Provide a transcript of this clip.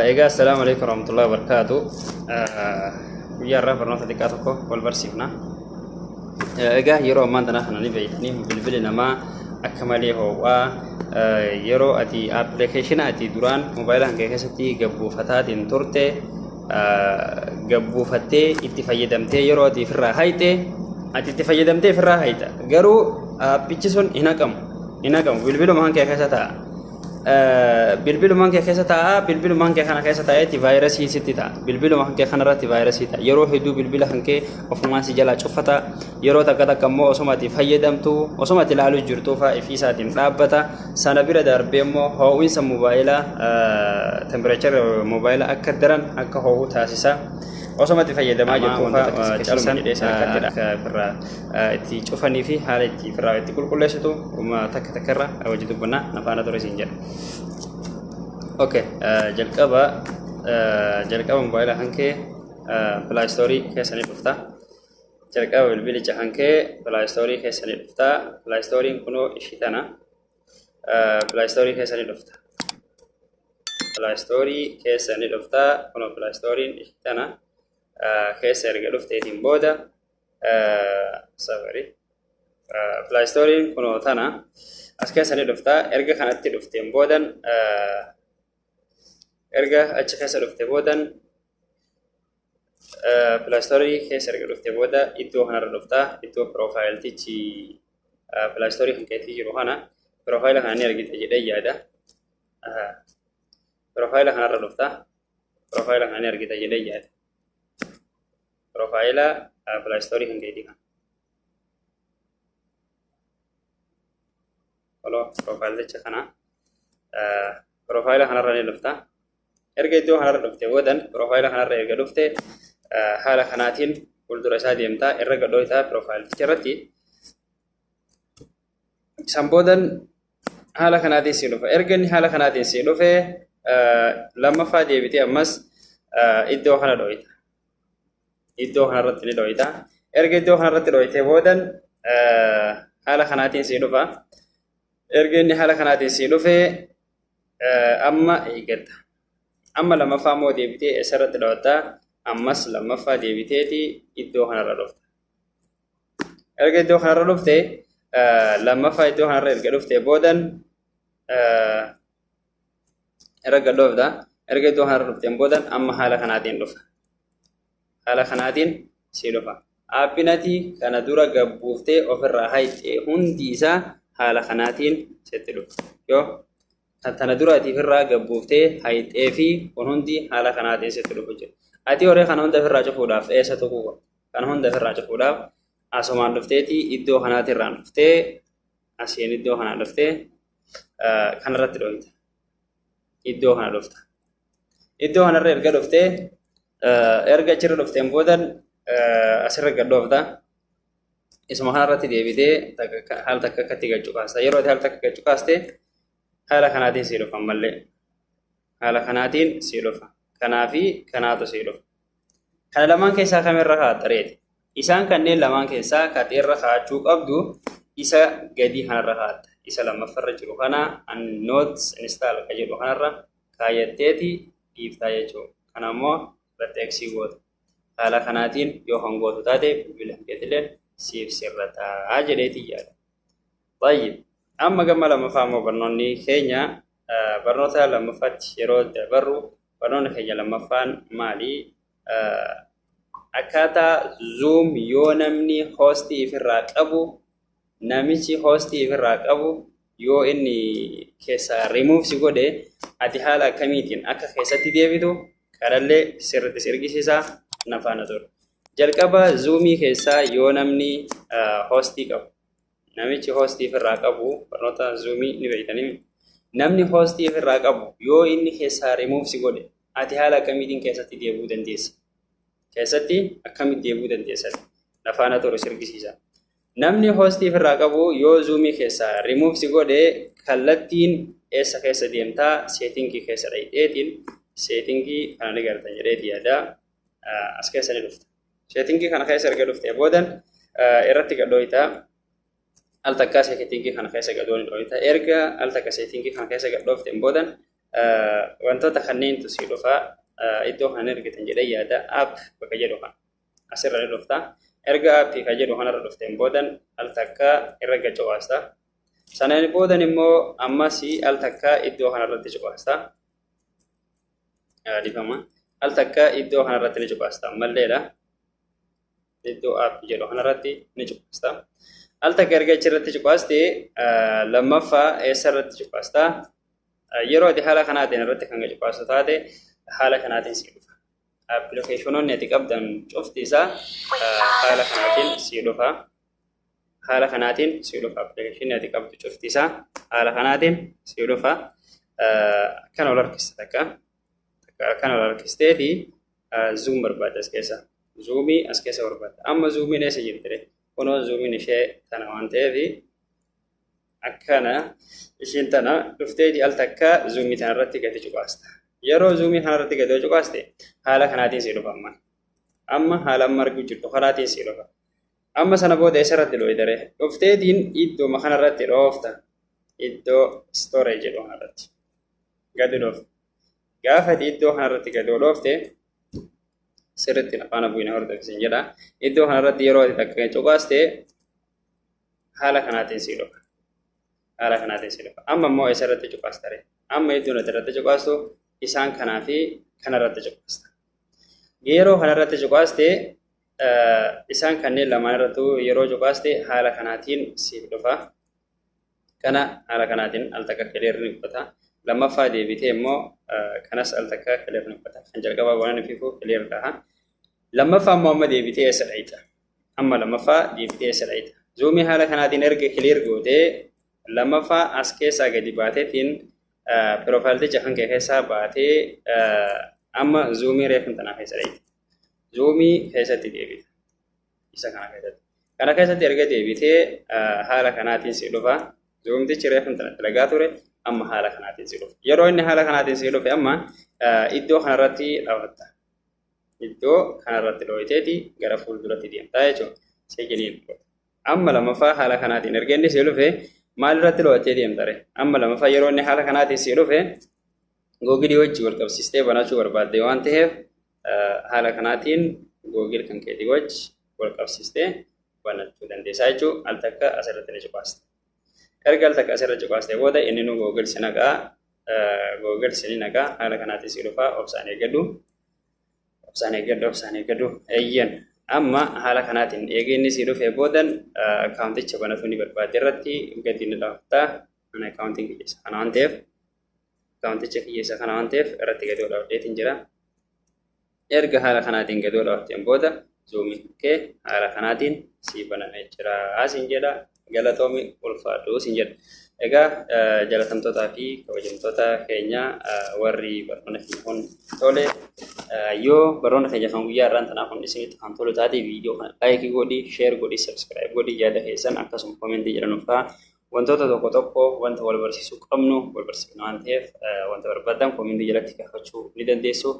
Egaa assalaamu alaikum warahmatullahi wabarakatuh. Guyyaa irraa barnoota xiqqaa tokko wal barsiifna. Egaa yeroo ammaan tana kana ni beektanii, bilbilli namaa akka malee ho'aa. Yeroo ati appilikeeshina ati duraan moobaayila kan kee keessatti gabbuufataatiin turte gabbuufattee itti fayyadamtee, yeroo ati ofirraa hayxe, ati itti fayyadamtee ofirraa hayxa, garuu aappichi sun hin haqamu, hin haqamu, bilbiluma kan kee keessa ta'a. Bilbilumaan kee keessa taa'a, bilbilumaan kee kana keessa taa'eeti vaayirasii sitti ta'a. Bilbiluma kan kee kanarratti vaayirasii ta'a. Yeroo hedduu bilbila kan kee ofumaan si jalaa cuffata. Yeroo takka takka immoo osuma ati fayyadamtu, osuma ati ilaaluu jirtuu fa'aa ifii isaatiin dhaabbata. Sana bira darbee immoo ho'insa moobaayilaa, temperature moobaayilaa akka daran akka ho'u taasisa. Osuma ati fayyadamaa jirtuu fa'aa caluma jedhee sadarkaatti akka ofirraa itti cufanii fi haala itti ofirraa itti qulqulleessitu takka takka irra hojii dubbannaa, na faana ture siin jedha. Okay, jalqaba jalqaba moobaayila kan kee Play Store keessa ni dhufta. Jalqaba bilbilicha kan kee Play Store keessa ni dhufta. Play Store'n kunoo ishii tana. Play Store keessa ni dhufta. Play Store keessa ni dhufta. Kunoo Play Store'n ishii tana. Keessa erga dhufteetiin booda, sorry, Play Store'n kunoo tana, as keessa ni dhufta. Erga kanatti dhufteen boodan, erga achi keessa dhufte boodan, Play Store keessa erga dhufte booda iddoo kanarra dhufta. Iddoo piroofaayiltichi Play Store kan keetii jiru kana, piroofaayila kana ni argita jedhee yaada. Piroofaayila kanarra dhufta. Piroofaayila kana ni argita jedhee yaada. Piroofaayila Play Store kan keetii kana. Follow piroofaayilticha kana. Piroofaayila kanarra ni dhufta. Erga iddoo kanarra dhufte boodan, piroofaayila kanarra erga dhufte, haala kanaatiin fuuldura isaa deemtaa, irra gadhoo isaa piroofaayilticha irratti. San boodan haala kanaatiin sii dhufa. Erga inni haala kanaatiin sii dhufe, lammaffaa deebitee ammas iddoo kana dho'ita. Iddoo kanarratti ni dho'ita. Erga iddoo kanarratti dho'itee boodan haala kanaatiin sii dhufa. Erga inni haala kanaatiin sii dhufe, amma eeggatta. Amma lammaffaa immoo deebitee eessarratti dho'atta? Ammas lammaffaa deebiteeti iddoo kanarra dhufta. Erga iddoo kanarra dhufte, lammaffaa iddoo kanarra erga dhufte boodan irra gad dhoofta. Erga iddoo kanarra dhufteen boodan amma haala kanaatiin dhufa. Haala kanaatiin sii dhufa. Aappiin ati kana dura gabbuuftee ofirraa hayxee hundi isaa haala kanaatiin sitti dhufa. Yoo kan tana dura ati ofirraa gabbuuftee hayxee fi kun hundi haala kanaatiin sitti dhufu jira. Ati horii kana hunda ofirraa cufuudhaaf eessa tuquu qabda? Kana hunda ofirraa cufuudhaaf asumaan dhufteeti iddoo kanaatirraan dhuftee, asiin iddoo kanaan dhuftee kanarratti dhohita. Iddoo kana dhufta. Iddoo kanarra erga dhuftee, erga achirra dhufteen boodan asirra gad dhoofta. Isuma kanarratti deebitee haala takka akkatti gad cuqaasta. Yeroo ati haala takka gad cuqaaste haala kanaatiin sii dhufa ammallee. Haala kanaatiin sii dhufa. Kanaa fi kanaatu sii dhufa. Kana lamaan keessaa kamirra kaa'atta reeti? Isaan kanneen lamaan keessaa kan irra kaa'achuu qabdu isa gadii kanarra kaa'atta. Isa lammaffarra jiru kana, not install ka jedhu kanarra kaayyatteeti dhiiftaa jechuudha. Kana immoo irratti X goota. Haala kanaatiin yoo kan gootu taate bilbila keetillee siif sirrataa jedheeti yaada. Tayyib. Amma gama lammaffaa immoo barnoonni keenya, barnoota lammaffaatti yeroo dabarru, barnoonni keenya lammaffaan maali? Akkaataa Zoom yoo namni hoostii ifirraa qabu, namichi hoostii ifirraa qabu yoo inni keessaa remove si godhe, ati haala akkamiitiin akka keessatti deebitu kanallee sirriitti si argisiisa, na faana ture. Jalqaba Zoomii keessaa yoo namni hoostii qabu, namichi hoostii ifirraa qabu, barnoota Zoomii ni beektanii, namni hoostii ifirraa qabu yoo inni keessaa remove si godhe ati haala akkamiitiin keessatti deebi'uu dandeessa? Keessatti akkamitti deebi'uu dandeessa? Na faana ture, si argisiisa. Namni hoostii ifirraa qabu yoo Zoomii keessaa remove si godhe kallattiin eessa keessa deemtaa? Seetingii keessa dhayxeetiin, seetingii kana ni gartan jedheeti yaada. As keessa ni dhufta. Seetingii kana keessa erga dhuftee boodan irratti gad dhooytaa. Al takkaa seetingii kana keessa gad ni dhooyta. Erga al takka seetingii kana keessa gad dhoofteen boodan Wantoota kanneentu si dhufa. Iddoo kana argitan jedhee yaada, app bakka jedhu kana asirra ni dhufta. Erga aappii kan jedhu kanarra dhufteen boodan al takka irra gacowaasta. Sanaan boodan immoo ammas al takka iddoo kanarratti cuqaasta. Dhifama. Al takka iddoo kanarratti ni cuqaasta ammalleedha. Iddoo aappii jedhu kanarratti ni cuqaasta. Al takka erga achirratti cuqaaste, lammaffaa eessarratti cuqaasta? Yeroo ati haala kanaatiin irratti kan cuqaastu taate, haala kanaatiin si dhufa. Appilikeeshinoonni ati qabdan cufti isaa haala kanaatiin si dhufa. Haala kanaatiin si dhufa. Appilikeeshinii ati qabdu cufti isaa haala kanaatiin si dhufa. Akkana ol harkista takka. Akkana ol harkisteeti Zoom barbaadda as keessa. Zoomii as keessa barbaadda. Amma Zoomiin eessa jirti? Kunoo Zoomiin ishee tana waan ta'eef, akkana ishiin tana dhufteeti al takka Zoomii tana irratti gadi cuqaasta. Yeroo Zoomii kana irratti gadi cuqaaste, haala kanaatiin si dhufa amma. Amma haala amma arguu jirtu kanaatiin si dhufa. Amma sana booda eessa irratti dhooytare? Dhufteetiin iddooma kanarratti dhoofta. Iddoo storage jedhu kanarratti gadi dhoofta. Gaafa iddoo kanarratti gadi dhoofte, sirriitti afaan bu'ina hordofisiin jedha. Iddoo kanarratti yeroo ati takka cuqaaste, haala kanaatiin si dhufa. Haala kanaatiin si dhufa. Amma immoo eessa irratti cuqaastare? Amma iddoon ati irratti cuqaastu isaan kanaa fi kanarratti cuqaasta. Yeroo kanarratti cuqaaste, isaan kanneen lamaan irrattu yeroo cuqaaste, haala kanaatiin siif dhufa. Kana haala kanaatiin al takka clear ni godhata. Lammaffaa deebitee immoo kanas al takka clear ni godhata. Kan jalqabaa waan fiifu clear ta'a. Lammaffaa immoo amma deebitee eessa dhayita? Amma lammaffaa deebitee eessa dhayita? Zoomii haala kanaatiin erga clear gootee, lammaffaa as keessaa gadi baateetiin piroofaayilticha kan kee keessaa baatee, amma Zoomii reefun tanaa keessa dhayita. Zoomii keessatti deebita. Isa kana keessatti. Kana keessatti erga deebitee, haala kanaatiin si dhufa. Zoomtichi reefun tana dalagaa ture amma haala kanaatiin si dhufa. Yeroo inni haala kanaatiin si dhufe, amma iddoo kanarratti dhawatta. Iddoo kanarratti dhooyteeti gara fuulduratti deemtaa jechuudha. Seekiniin. Amma lammaffaa haala kanaatiin erga inni si dhufe, maal irratti dho'attee deemtare? Amma lammaffaa yeroo inni haala kanaatiin si dhufe, Googilii wajji wal qabsiistee banachuu barbaadde waan ta'eef, haala kanaatiin Google kan keetii wajji wal qabsiistee banachuu dandeessaa jechuudha. Al takka asirratti ni cuqaasta. Erga al takka asirra cuqaastee booda, inni nu Google si naqaa. Google si ni naqaa, haala kanaatiin si dhufaa, obsaan eeggadhu. Obsaan eeggadhu, obsaan eeggadhu. Eeyyan. Amma haala kanaatiin eegee inni si dhufee boodan, akkaawunticha banatuu ni barbaadde irratti gadi ni dhaafta. Ana akkaawuntiin kiyya isa kana waan ta'eef, akkaawunticha kiyya isa kana waan ta'eef, irratti gadi dhaafdeetiin jira. Erga haala kanaatiin gadi dhaafteen booda, Zoomiin kee haala kanaatiin sii banamee jira siin jedha. Galatoomi, ulfaadhu siin jedha. Egaa jaalatamtootaa fi kabajamtoota keenya, warri barnoonni keenya kun tole, yoo barnoonni keenya kan guyyaa irraan tanaa kun isinitti kan tolu taate, viidiyoo kana like godhi, share godhi, subscribe godhi, yaada keessan akkasuma koomentii jedhanuuf ta'a. Wantoota tokko tokko wanta wal barsiisuu qabnu wal barsiifna waan ta'eef, wanta barbaadan koomentii jalatti gaafachuu ni dandeessu.